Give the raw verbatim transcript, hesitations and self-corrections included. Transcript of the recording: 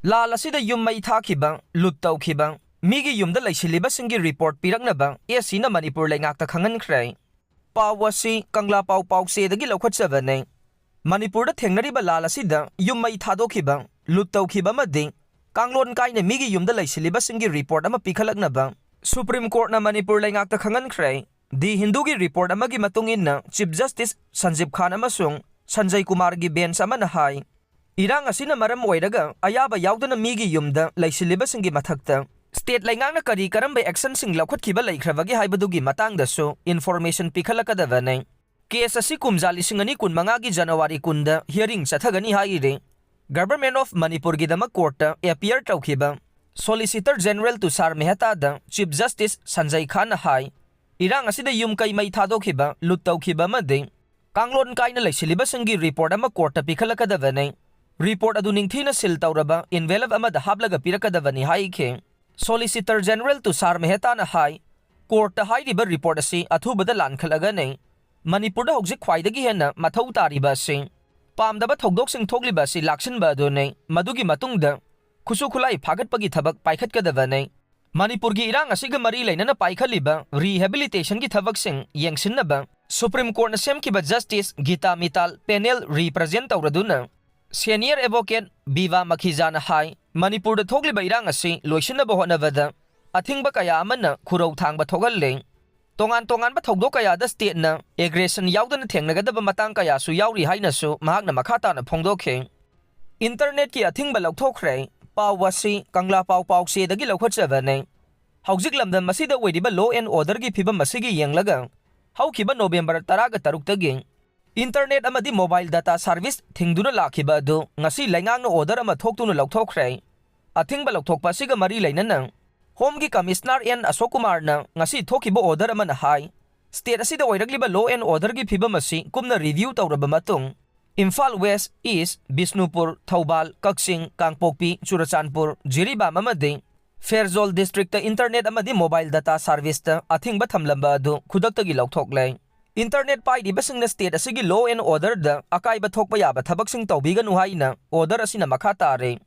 ꯂꯥꯜ ꯑꯁꯤꯗ ꯌꯨꯝ ꯃꯩ ꯊꯥꯈꯤꯕ, ꯂꯨꯠ ꯇꯧꯈꯤꯕ, ꯃꯤꯒꯤ ꯌꯨꯝꯗ ꯂꯩꯁꯤꯜꯂꯤꯕꯁꯤꯡꯒꯤ ꯔꯤꯄꯣꯔꯠ ꯄꯤꯔꯛꯅꯕ ꯑꯦꯁ ꯁꯤꯅ ꯃꯅꯤꯄꯨꯔ ꯂꯩꯉꯥꯛꯇ ꯈꯪꯍꯟꯈ꯭ꯔꯦ꯫ ꯄꯥꯎ ꯑꯁꯤ ꯀꯪꯂꯥ ꯄꯥꯎ ꯄꯥꯎꯆꯦꯗꯒꯤ ꯂꯧꯈꯠꯆꯕꯅꯤ꯫ ꯃꯅꯤꯄꯨꯔꯗ ꯊꯦꯡꯅꯔꯤꯕ ꯂꯥꯜ ꯑꯁꯤꯗ ꯌꯨꯝ ꯃꯩ ꯊꯥꯗꯣꯛꯈꯤꯕ, ꯂꯨꯠ ꯇꯧꯈꯤꯕ ꯑꯃꯗꯤ ꯀꯥꯡꯂꯣꯟ ꯀꯥꯏꯅ ꯃꯤꯒꯤ ꯌꯨꯝꯗ ꯂꯩꯁꯤꯜꯂꯤꯕꯁꯤꯡꯒꯤ ꯔꯤꯄꯣꯔꯠ ꯑꯃ ꯄꯤꯈꯠꯂꯛꯅꯕ ꯁꯨꯄ꯭ꯔꯤꯝ ꯀꯣꯔꯠꯅ ꯃꯅꯤꯄꯨꯔ ꯂꯩꯉꯥꯛꯇ ꯈꯪꯍꯟꯈ꯭ꯔꯦ꯫ ꯗꯤ ꯍꯤꯟꯗꯨꯒꯤ ꯔꯤꯄꯣꯔꯠ ꯑꯃꯒꯤ ꯃꯇꯨꯡ ꯏꯟꯅ, ꯆꯤꯐ ꯖꯁꯇꯤꯁ ꯁꯟꯖꯤꯕ ꯈꯥꯟ ꯑꯃꯁꯨꯡ ꯁꯟꯖꯌ ꯀꯨꯃꯥꯔꯒꯤ ꯕꯦꯟꯆ ꯑꯃꯅ ꯍꯥꯏ, ꯏꯔꯥꯡ ꯑꯁꯤꯅ ꯃꯔꯝ ꯑꯣꯏꯔꯒ ꯑꯌꯥꯕ ꯌꯥꯎꯗꯅ ꯃꯤꯒꯤ ꯌꯨꯝꯗ ꯂꯩꯁꯤꯜꯂꯤꯕꯁꯤꯡꯒꯤ ꯃꯊꯛꯇ ꯁ꯭ꯇꯦꯠ ꯂꯩꯉꯥꯛꯅ ꯀꯔꯤ ꯀꯔꯝꯕ ꯑꯦꯛꯁꯟꯁꯤꯡ ꯂꯧꯈꯠꯈꯤꯕ ꯂꯩꯈ꯭ꯔꯕꯒꯦ ꯍꯥꯏꯕꯗꯨꯒꯤ ꯃꯇꯥꯡꯗꯁꯨ ꯏꯟꯐꯣꯔꯃꯦꯁꯟ ꯄꯤꯈꯠꯂꯛꯀꯗꯕꯅꯤ꯫ ꯀꯦꯁ ꯑꯁꯤ ꯀꯨꯝꯖꯥ ꯂꯤꯁꯤꯡ ꯑꯅꯤ ꯀꯨꯟꯃꯉꯥꯒꯤ ꯖꯅꯋꯥꯔꯤ ꯀꯨꯟꯗ ꯍꯤꯌꯔꯤꯡ ꯆꯠꯊꯒꯅꯤ ꯍꯥꯏꯔꯤ꯫ ꯒꯚꯔꯟꯃꯦꯟꯠ ꯑꯣꯐ ꯃꯅꯤꯄꯨꯔꯒꯤꯗꯃꯛ ꯀꯣꯔꯠꯇ ꯑꯦꯄꯤꯌꯔ ꯇꯧꯈꯤꯕ ꯁꯣꯂꯤꯁꯤꯇꯔ ꯖꯦꯅꯔꯦꯜ ꯇꯨꯁꯥꯔ ꯃꯦꯍꯇꯥꯗ ꯆꯤꯐ ꯖꯁꯇꯤꯁ ꯁꯟꯖꯌ ꯈꯥꯟꯅ ꯍꯥꯏ, ꯏꯔꯥꯡ ꯑꯁꯤꯗ ꯌꯨꯝ ꯀꯩ ꯃꯩ ꯊꯥꯗꯣꯛꯈꯤꯕ, ꯂꯨꯠ ꯇꯧꯈꯤꯕ ꯑꯃꯗꯤ ꯀꯥꯡꯂꯣꯟ ꯀꯥꯏꯅ ꯂꯩꯁꯤꯜꯂꯤꯕꯁꯤꯡꯒꯤ ꯔꯤꯄꯣꯔꯠ ꯑꯃ ꯀꯣꯔꯠꯇ ꯄꯤꯈꯠꯂꯛꯀꯗꯕꯅꯤ꯫ ꯔꯤꯄꯣꯔꯠ ꯑꯗꯨ ꯅꯤꯡꯊꯤꯅ ꯁꯤꯜ ꯇꯧꯔꯕ ꯏꯟꯚꯦꯂꯞ ꯑꯃꯗ ꯍꯥꯞꯂꯒ ꯄꯤꯔꯛꯀꯗꯕꯅꯤ ꯍꯥꯏꯈꯤ꯫ ꯁꯣꯂꯤꯁꯤꯇꯔ ꯖꯦꯅꯔꯦꯜ ꯇꯨꯁꯥꯔ ꯃꯦꯍꯇꯥꯅ ꯍꯥꯏ, ꯀꯣꯔꯠꯇ ꯍꯥꯏꯔꯤꯕ ꯔꯤꯄꯣꯔꯠ ꯑꯁꯤ ꯑꯊꯨꯕꯗ ꯂꯥꯟꯈꯠꯂꯒꯅꯤ꯫ ꯃꯅꯤꯄꯨꯔꯗ ꯍꯧꯖꯤꯛ ꯈ꯭ꯋꯥꯏꯗꯒꯤ ꯍꯦꯟꯅ ꯃꯊꯧ ꯇꯥꯔꯤꯕ ꯑꯁꯤ ꯄꯥꯝꯗꯕ ꯊꯧꯗꯣꯛꯁꯤꯡ ꯊꯣꯛꯂꯤꯕ ꯑꯁꯤ ꯂꯥꯛꯁꯤꯟꯕ ꯑꯗꯨꯅꯤ꯫ ꯃꯗꯨꯒꯤ ꯃꯇꯨꯡꯗ ꯈꯨꯠꯁꯨ ꯈꯨꯠꯂꯥꯏ ꯐꯥꯒꯠꯄꯒꯤ ꯊꯕꯛ ꯄꯥꯏꯈꯠꯀꯗꯕꯅꯤ꯫ ꯃꯅꯤꯄꯨꯔꯒꯤ ꯏꯔꯥꯡ ꯑꯁꯤꯒ ꯃꯔꯤ ꯂꯩꯅꯅ ꯄꯥꯏꯈꯠꯂꯤꯕ ꯔꯤꯍꯦꯕꯤꯂꯤꯇꯦꯁꯟꯒꯤ ꯊꯕꯛꯁꯤꯡ ꯌꯦꯡꯁꯤꯟꯅꯕ ꯁꯨꯄ꯭ꯔꯤꯝ ꯀꯣꯔꯠꯅ ꯁꯦꯝꯈꯤꯕ ꯖꯁꯇꯤꯁ ꯒꯤꯇꯥ ꯃꯤꯇꯥꯜ ꯄꯦꯅꯦꯜ ꯔꯤꯄ꯭ꯔꯖꯦꯟ ꯇꯧꯔꯗꯨꯅ ꯁꯦꯅꯤꯌꯔ ꯑꯦꯗꯚꯣꯀꯦꯠ ꯕꯤꯚꯥ ꯃꯈꯤꯖꯥꯅ ꯍꯥꯏ, ꯃꯅꯤꯄꯨꯔꯗ ꯊꯣꯛꯂꯤꯕ ꯏꯔꯥꯡ ꯑꯁꯤ ꯂꯣꯏꯁꯤꯟꯅꯕ ꯍꯣꯠꯅꯕꯗ ꯑꯊꯤꯡꯕ ꯀꯌꯥ ꯑꯃꯅ ꯈꯨꯔꯧ ꯊꯥꯡꯕ ꯊꯣꯛꯍꯜꯂꯦ꯫ ꯇꯣꯉꯥꯟ ꯇꯣꯉꯥꯟꯕ ꯊꯧꯗꯣꯛ ꯀꯌꯥꯗ ꯁ꯭ꯇꯦꯠꯅ ꯑꯦꯒ꯭ꯔꯦꯁꯟ ꯌꯥꯎꯗꯅ ꯊꯦꯡꯅꯒꯗꯕ ꯃꯇꯥꯡ ꯀꯌꯥꯁꯨ ꯌꯥꯎꯔꯤ ꯍꯥꯏꯅꯁꯨ ꯃꯍꯥꯛꯅ ꯃꯈꯥ ꯇꯥꯅ ꯐꯣꯡꯗꯣꯛꯈꯤ꯫ ꯏꯟꯇꯔꯅꯦꯠꯀꯤ ꯑꯊꯤꯡꯕ ꯂꯧꯊꯣꯛꯈ꯭ꯔꯦ꯫ ꯄꯥꯎ ꯑꯁꯤ ꯀꯪꯂꯥ ꯄꯥꯎ ꯄꯥꯎꯆꯦꯗꯒꯤ ꯂꯧꯈꯠꯆꯕꯅꯤ꯫ ꯍꯧꯖꯤꯛ ꯂꯝꯗꯝ ꯑꯁꯤꯗ ꯑꯣꯏꯔꯤꯕ law and orderꯒꯤ ꯐꯤꯕꯝ ꯑꯁꯤꯒꯤ ꯌꯦꯡꯂꯒ, ꯍꯧꯈꯤꯕ ꯅꯣꯕꯦꯝꯕꯔ ꯇꯔꯥꯒ ꯇꯔꯨꯛꯇꯒꯤ ꯏꯟꯇꯔꯅꯦꯠ ꯑꯃꯗꯤ ꯃꯣꯕꯥꯏꯜ ꯗꯇꯥ ꯁꯥꯔꯚꯤꯁ ꯊꯤꯡꯗꯨꯅ ꯂꯥꯛꯈꯤꯕ ꯑꯗꯨ ꯉꯁꯤ ꯂꯩꯉꯥꯛꯅ ꯑꯣꯔꯗꯔ ꯑꯃ ꯊꯣꯛꯇꯨꯅ ꯂꯧꯊꯣꯛꯈ꯭ꯔꯦ꯫ ꯑꯊꯤꯡꯕ ꯂꯧꯊꯣꯛꯄ ꯑꯁꯤꯒ ꯃꯔꯤ ꯂꯩꯅꯅ ꯍꯣꯝꯒꯤ ꯀꯃꯤꯁꯅꯔ ꯑꯦꯟ ꯑꯁꯣꯛ ꯀꯨꯃꯥꯔꯅ ꯉꯁꯤ ꯊꯣꯛꯈꯤꯕ ꯑꯣꯔꯗꯔ ꯑꯃꯅ ꯍꯥꯏ, ꯁ꯭ꯇꯦꯠ ꯑꯁꯤꯗ ꯑꯣꯏꯔꯛꯂꯤꯕ law and orderꯒꯤ ꯐꯤꯕꯝ ꯑꯁꯤ ꯀꯨꯞꯅ ꯔꯤꯚꯤꯌꯨ ꯇꯧꯔꯕ ꯃꯇꯨꯡ, ꯏꯝꯐꯥꯜ ꯋꯦꯁ, ꯏꯁ, ꯕꯤꯁꯅꯨꯄꯨꯔ, ꯊꯧꯕꯥꯜ, ꯀꯛꯆꯤꯡ, ꯀꯥꯡꯄꯣꯛꯄꯤ, ꯆꯨꯔꯆꯥꯟꯄꯨꯔ, ꯖꯤꯔꯤꯕꯥꯝ ꯑꯃꯗꯤ ꯐꯦꯔꯖꯣꯜ ꯗꯤꯁꯇ꯭ꯔꯤꯛꯇ ꯏꯟꯇꯔꯅꯦꯠ ꯑꯃꯗꯤ ꯃꯣꯕꯥꯏꯜ ꯗꯇꯥ ꯁꯥꯔꯚꯤꯁꯇ ꯑꯊꯤꯡꯕ ꯊꯝꯂꯝꯕ ꯑꯗꯨ ꯈꯨꯗꯛꯇꯒꯤ ꯂꯧꯊꯣꯛꯂꯦ꯫ ꯏꯟꯇꯔꯅꯦꯠ ꯄꯥꯏꯔꯤꯕꯁꯤꯡꯅ ꯁ꯭ꯇꯦꯠ ꯑꯁꯤꯒꯤ law and orderꯗ ꯑꯀꯥꯏꯕ ꯊꯣꯛꯄ ꯌꯥꯕ ꯊꯕꯛꯁꯤꯡ ꯇꯧꯕꯤꯒꯅꯨ ꯍꯥꯏꯅ ꯑꯣꯔꯗꯔ ꯑꯁꯤꯅ ꯃꯈꯥ ꯇꯥꯔꯦ꯫